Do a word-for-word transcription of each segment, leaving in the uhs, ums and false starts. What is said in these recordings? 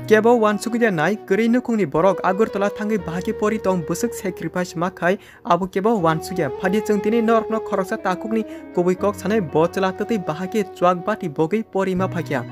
Kebo uansukya nai, kwrwi nukhungni borok Agartala thangwi bahai khe pori tong, bwswk sacrifice ma khai, abo kebo uansukya. Phadi chwng tini norokno khoroksa takhukni kubui kok sanai, bo chwla twtwi bahai khe chuak bati bogwi pori ma phaikya.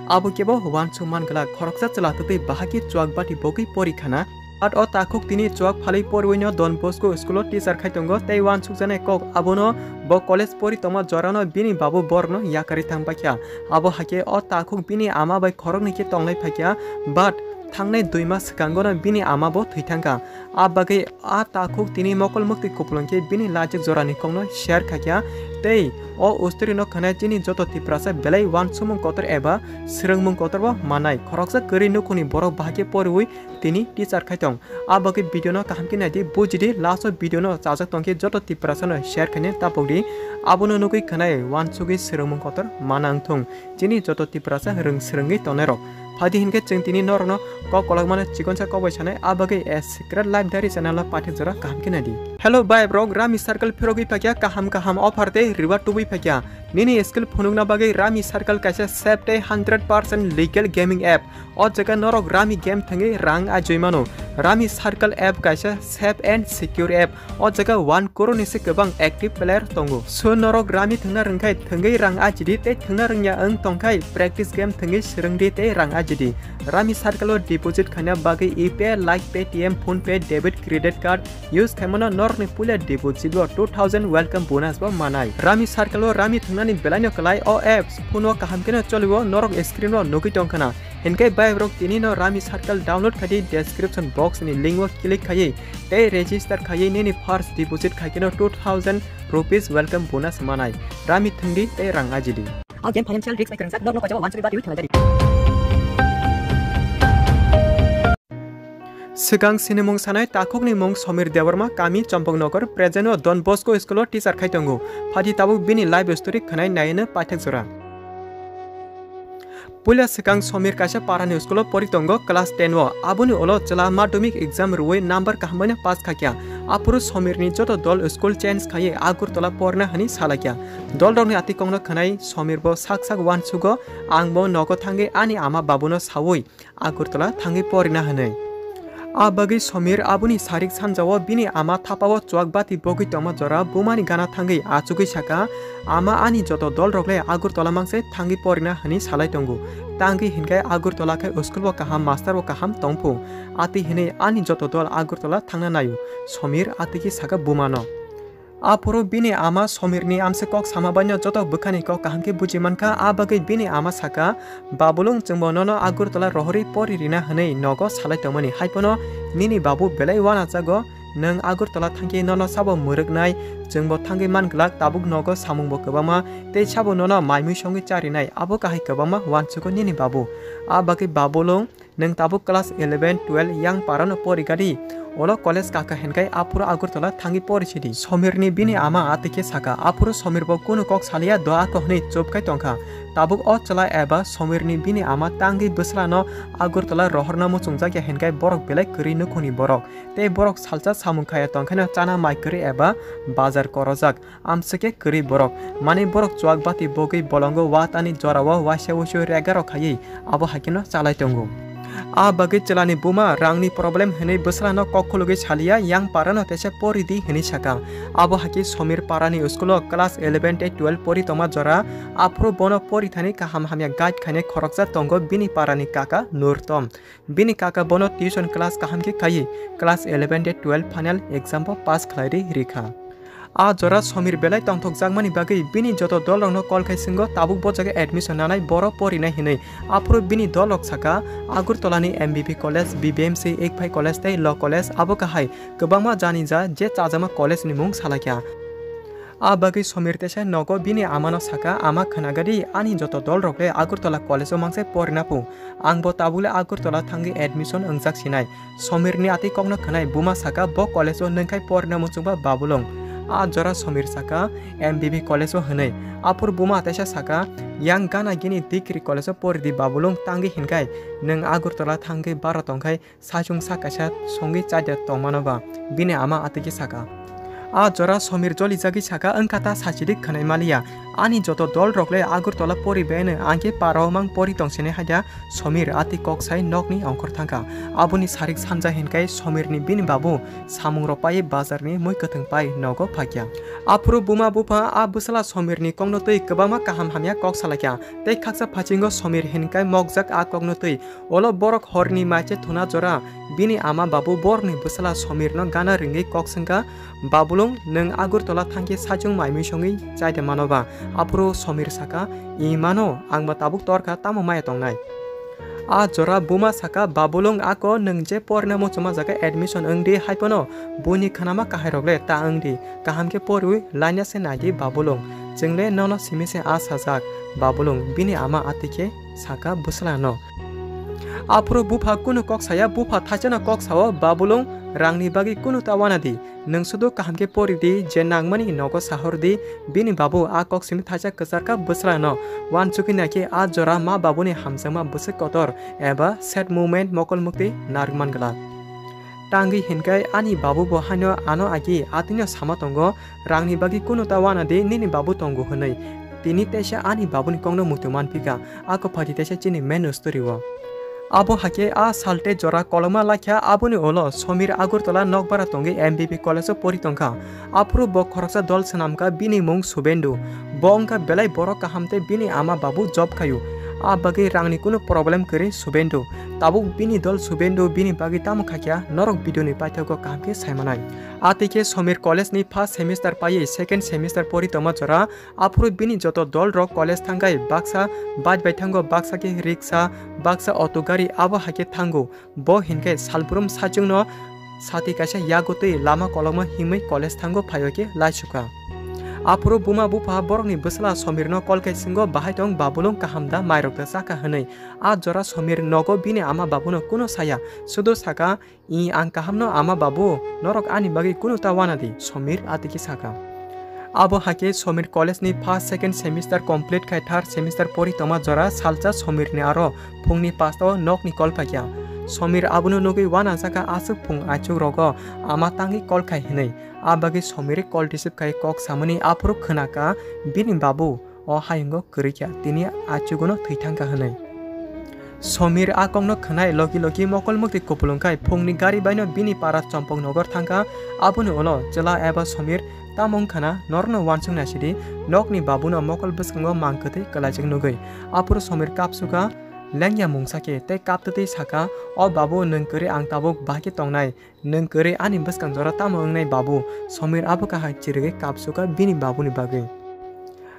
Abo kebo uansuk man glak, khoroksa chwla twtwi bahai khe chuak bati bogwi pori khana. At o takhuk tini chuak phalwi poriwino Don Bosco school o teacher khai tongo, tei uansukjaknai kok abono bo college pori tongma jorano bini babu borokno yakarwi thang paikha. Abo hakhe o takhuk bini ama bai khoroknwi khe tonglai phaikha, but thangnai dui mas swkangono bini ama bo thwi thangkha. A bagwi a takhuk tini mokol muktwi kupulung khe bini lajik jorani kokno share khaikha, tei o usturino khwnai chini joto Tiprasa belai uansukmung kotor eba swrwngmung kotorbo manai. Khoroksa kwrwi nukhungni borok bahai khe poriwi tini teacher khai tong. A bagwi video no kaham khe naidi, bujidi, last o video no chajak tongkhe joto Tiprasa no share khaina tapokdi. Abono nugwi khwnai uansugwi swrwngmung kotor mana wngthung chini joto Tiprasa rwng swrwngwi tongnai rok. Phadi hinkhe chwng tini norokno kok kolokmano chikonsa kok bai sanai, a bagwi A Secret Life Diary channel o paithak jora kaham khe naidi. Hello bai bro, Rami Circle phirogwi phaikya kaham kaham offer tei reward tubui phaikya. Nini skill phunukna bagwi Rami Circle kaisa safe tei hundred percent legal gaming app. O jaga norok Rami game thangwi rang ajui mano. Rami Circle app kaisa safe and secure app. O jaga one crore ni se kwbang active player tongo. So norok Rami thangna rwngkhai thangwi rang ajidi tei thangna rwngya wng tongkhai practice game thangwi swrwngdi tei rang ajidi. Rami Circle o deposit khaina bagwi U P I like Paytm, PhonePe, debit, credit card use khaimano norokni puila deposit o two thousand welcome bonus bo manai. Rami Circle o Rami thangna ni belai no kwlai, o apps phone o kaham khe no choli o, norok screen o nugwi tongkhana. Hinkhe bai borok tini no Rami Circle download khai di, description box ni link o click khai tei register khai nini first deposit khai khe no two thousand rupees welcome bonus manai. Rami thangdi tei rang ajidi. O game financial risk bai kwrwngjak, norokno koichao uansugwi bati wi thwnglaijadi. Swkang sinimung sanai takhukni mung Somir Debbarma, kami Chompoknogor, present o Don Bosco school o teacher khai tongo. Phadi tabuk bini life story khwnai naino paithak jora. Puila swkang Somir kaisa parani school o pori tongo class ten o. Aboni ulo chwla madhyamik exam rwui number kaham bai no pass khaikha. Aphuru Somir ni joto dol school change khaiwi Agartala porna hwnwi salaikha. Dol rokni ati kokno khwnai Somir bo sak sak uansugo, ang bo nogo thangwi ani ama babuno saui Agartala thangwi porina hwnwi. A bagwi Somir aboni sarik sanjao bini ama thapao chuak bati bogwi tongma jora bumani gana thangwi achugwi saka, "Ama, ani joto dol rok le Agartala mangse thangwi porina hwnwi salai tongo. Tangwi hinkhe Agartala khe school bo kaham, master bo kaham tongphu. Atwi hwnwi ani joto dol Agartala thangna naio." Somir atwi khe saka bumano. Aphuru bini ama Somirni amse kok sama baino joto bwkhani kok kaham khe buji mankha, a bagwi bini ama saka, "Babulung, chwngbo nono Agartala rohorwi pori rina hwnwi nogo salai tongmani, haiphano nini babu belai uanajago, nwng Agartala thangkhe nono sabo mwrwknai, chwngbo thangwi man glak, tabuk nogo samungbo kwbangma, tei sabo nono mai mui songwi charinai, abo kahai kwbangma uansugo nini babu. A bagwi Babulung, nwng tabuk class eleven, twelve yang parano porigadi. Olo college kaka hinkhai aphuru Agartala thangwi porisidi." Somirni bini ama atwi khe saka, aphuru Somir bo kunu kok saliya, doa ko hwnwi chupkhai tongkha. Tabuk o chwla eba Somirni bini ama tangwi bwslano Agartala rohorna muchungjakya hinkhai borok belai kwrwi nukhungni borok. Tei borok salsa samung khaya tongkhaino chana mai kwrwi eba bazar korojak. Amswkhe kwrwi borok. Mani borok chuak bati bogwi bolongo watani jorao waisa wuisu regarok khaiwi abo haikheno chalai tongo. A bagwi chwlani buma rangni problem hwnwi bwslano kok khulugwi saliya, yang parano teisa pori di hwnwi saka. Abo haikhe Somir parani school-o class eleven tei twelve pori tongma jora, aphuru bono porithani kaham hamya guide khainai khoroksa tongo bini parani kaka Nurtom. Bini kaka bono tuition class kaham khe khaiwi class eleven tei twelve final exam bo pass khlai ri rikha. A jora Somir belai tongthokjakmani bagwi bini joto dolrokno call khai swngo, tabuk bo jaga admission nanai, boro porinai hinwi. Aphuru bini dolrok saka, Agartala ni M B B college, B B M C, Ikphai college tei Law college, abo kahai kwbangma jani ja je chajakma college ni mung salaikha. A bagwi Somir teisa nogo bini amano saka, "Ama, khwnagadi, ani joto dolrok le Agartala college o mangse porina phu. Ang bo tabuk le Agartala thangwi admission wngjak sinai." Somirni atwi kokno khwnai buma saka, "Bo college o nwngkhai porina muchungba Babulung." A jora Somir saka, "M B B college o," hwnwi. Aphuru buma teisa saka, "Yang gana gini degree college o poridi Babulung, tangwi hinkhai nwng Agartala thangwi bara tongkhai saichung sa kaisa songwi chaida tongmano ba?" Bini ama atwi khe saka. A jora Somir jolijagwi saka, "Wngkha ta, sachidi khwnai maliya." Ani joto dol rok le Agartala pori beno, ang khe para o mang pori tong sini hai da. Somir ati kok sai nokni ongkhor thangkha. Aboni sarik sanja hinkai Somirni bini babu samung rok pai bazar ni mui kwthwng pai nogo phaikya. Aphuru buma bupha a bwsala Somirni kokno twi kwbangma kaham hamya kok salaikha. Tei khaksa phaichingo Somir hinkai mokjak a kokno twi. Olo borok horni maiche thuna jora bini ama babu borokni bwsala Somirno gana ringwi kok swngkha, "Babulung, nwng Agartala thangkhe saichung mai mui songwi chaide mano ba?" Aphuru Somir saka, "I mano, ang ba tabuk torkha, tamo maya tongnai?" A jora buma saka, "Babulung, ako nwng je porina muchungma jaga admission wngdi, haiphano buini khwnama kahairok le ta wngdi, kaham khe poriwi laina se naidi Babulung, chwng le nono simi se a sajak." Babulung bini ama ati khe saka bwsala no. Aphuru bupha kunu kok saya, bupha thaisano kok sao, "Babulung, rangni bagwi kunu ta wana di, nwng sudu kaham khe pori di, je nangmani nogo sahor di." Bini babu a kok simi thaisa kwcharkha bwsala no, wansugwi naikhe a jora ma babuni hamjakma bwswk kotor eba sad moment mokol mukti narwk man glak. Tangwi hinkai ani babu bo haino ano agi atwino sama tongo, "Rangni bagwi kunu ta wana di, nini babu tongo," hwnwi. Tini teisa ani babuni kokno muitu manphika, ako phaidi teisa chini main story o. Abo hakhe a salte jora kolokma laikha, aboni ulo Somir Agartala nokbara tongwi M B B college o pori tongkha. Aphuru bo khoroksa dol swnamkha, bini mung Subendu. Bo wngkha belai borok kaham tei bini ama babu job khaio. A bagwi rangni kunu problem kwrwi Subendu. Tabuk bini dol Subendu bini bagwi tamo khakya, norok video ni paithago kaham khe saimanai. Atwi khe Somir college ni first semester paiwi second semester pori tongma jora, aphuru bini joto dol rok college thangkhai, baksa bike bai thango, baksa khe riksa, baksa auto gari, abo hai khe thango. Bo hinkhe salbrum saichungno sati kaisa yago twi lama kolokma himwi college thango phaio khe laisukha. Aphuru buma bupha borokni bwsala Somirno call khai swngo, "Bahai tong Babulung, kaham da, mairok da chakha?" hwnwi. A jora Somir nogo bini ama babuno kuno saya, sudo saka, "I, ang kahamno ama babu, norok ani bagwi kunu ta wana di," Somir atiki saka. Abo hakhe Somir college ni first, second semester complete khai third semester pori tongma jora salsa Somir ni aro phungni pasta o nokni call phaikha. Somir abono nugwi wana saka aswk phung aichuk rogo ama tangwi call khai hinwi. A bagwi Somir call receive khai kok samani aphuru khwnaka bini babu o hayungo kwrwi kha, tini achugono thwi thangkha hwnwi. Somir a kokno khwnai logi logi mokol mukti kupulung khai phungni gari baino bini para Chompok nogor thangkha. Aboni ulo chwla eba Somir, "Tamo wngkha na, norokno uansuk naisidi, nokni babuno mokol bwskango mang kwtwi kwlaijak nugwi." Aphuru Somir kapsukha, lengya mungsa khe tei kaptwtwi saka, "O babu, nwng kwrwi ang tabuk bahai khe tongnai. Nwng kwrwi ani bwskang jora tamo wngnai babu?" Somir abo kahai chirigwi kapsukha bini babuni bagwi.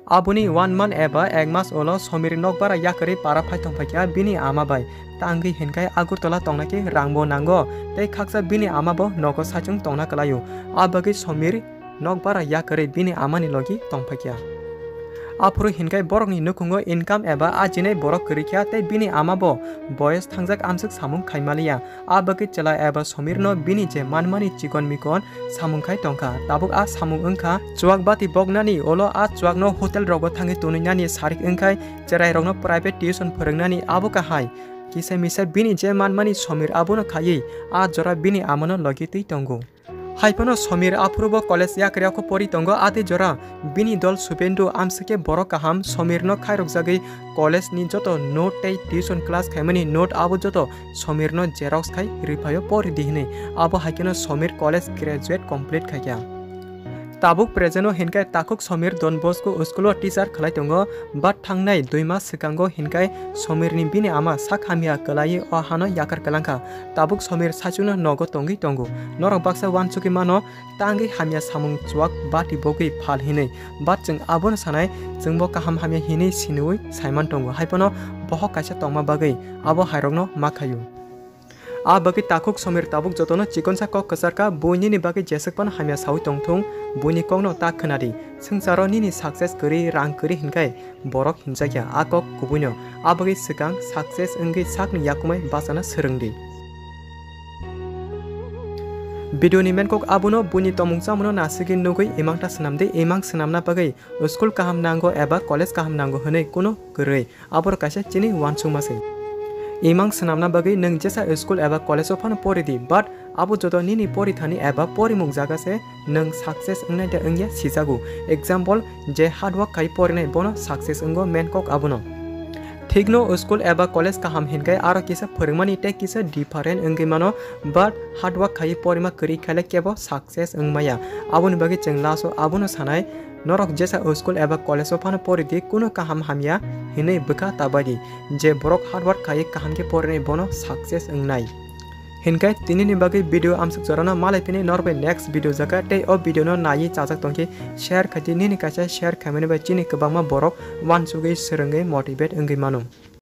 Aboni one month eba ek mas ulo Somir nokbara yakarwi para phai tongphaikha bini ama bai. Tangwi hinkhai Agartala tongna khe rangbo nango tei khaksa bini ama bo nogo saichung tongna kwlaio. A bagwi Somir nokbara yakarwi bini amani logi tongphaikha. Aphuru hinkhai borokni nukhungo income eba ajinai borok kwrwi kha tei bini ama bo boyos thangjak amswk samung khai maliya. A bagwi chwla eba Somirno bini je manmani chikon mikon samung khai tongkha. Tabuk a samung wngkha chuak bati boknani, ulo a chuakno hotel rogo thangwi tonwi nani sarik wngkhai, chwrairokno private tuition phwrwngnani abo kahai. Kisa misa bini je manmani Somir abono khaiwi a jora bini amano logi twi tongo. Haiphano Somir aphurubo college yakriyakho pori tongo, a tei jora bini dol Subendu amsike borok kaham Somirno khairokjagwi college ni joto note tei tuition class khaimani note abo joto Somirno xerox khai riphaio pori di hinwi. Abo haikheno Somir college graduate complete khaikha. Tabuk present o hinkhai takhuk Somir Don Bosco school o teacher khlai tongo, but thangnai dui mas swkango hinkhai Somirni bini ama sak hamya kwlaiwi o hano yakar kwlangkha. Tabuk Somir saichungno nogo tongwi tongo. Norok baksa uansugwi mano, tangwi hamya samung chuak bati bogwi phal hinwi. But chwng abono sanai, chwngbo kaham hamya hinwi siniwi saiman tongo. Haiphano bohok kaisa tongma bagwi abo hairokno ma khaio. A bagwi takhuk Somir tabuk jotono chikonsa kok kwcharkha, bui nini bagwi jeswk phano hamya sawi tongthung, buini kokno ta khwnadi. Swngcharo nini success kwrwi, rang kwrwi hinkhai borok hinjakya a kok kubuino. A bagwi swkang success wngwi sakni yakumai bachana swrwngdi. Video ni main kok abono, buini tomung chamungno nasigwi nugwi imang ta swnamdi, imang swnamna bagwi school kaham nango eba college kaham nango hwnwi kunu kwrwi. Aborok kaisa chini uansukma se. Imang swnamna bagwi nwng jesa school eba college o phano pori di, but abo joto nini porithani eba porimung jaga se nwng success wngnai de wngya sijago. Example, je hard work khai porinai bono success wngo, main kok abono. Thikno school eba college kaham hinkai aro kisa phwrwngmani tei kisa different wngwi mano, but hard work khai porima kwrwi khaile kebo success wngmaya. Aboni bagwi chwng last o abono sanai, norok jesa school eba college o phano pori di, kuno kaham hamya hinwi bwkha ta bai di, je borok hard work khai kaham khe porinai bono success wngnai. Hinkai tinini bagwi video amsuk jorano malai phini norbai next video jaga tei o video no naiwi chajak tongkhe share khaidi, nini kaisa share khaimani bai chini kwbangma borok wansugwi swrwngwi motivate wngwi mano.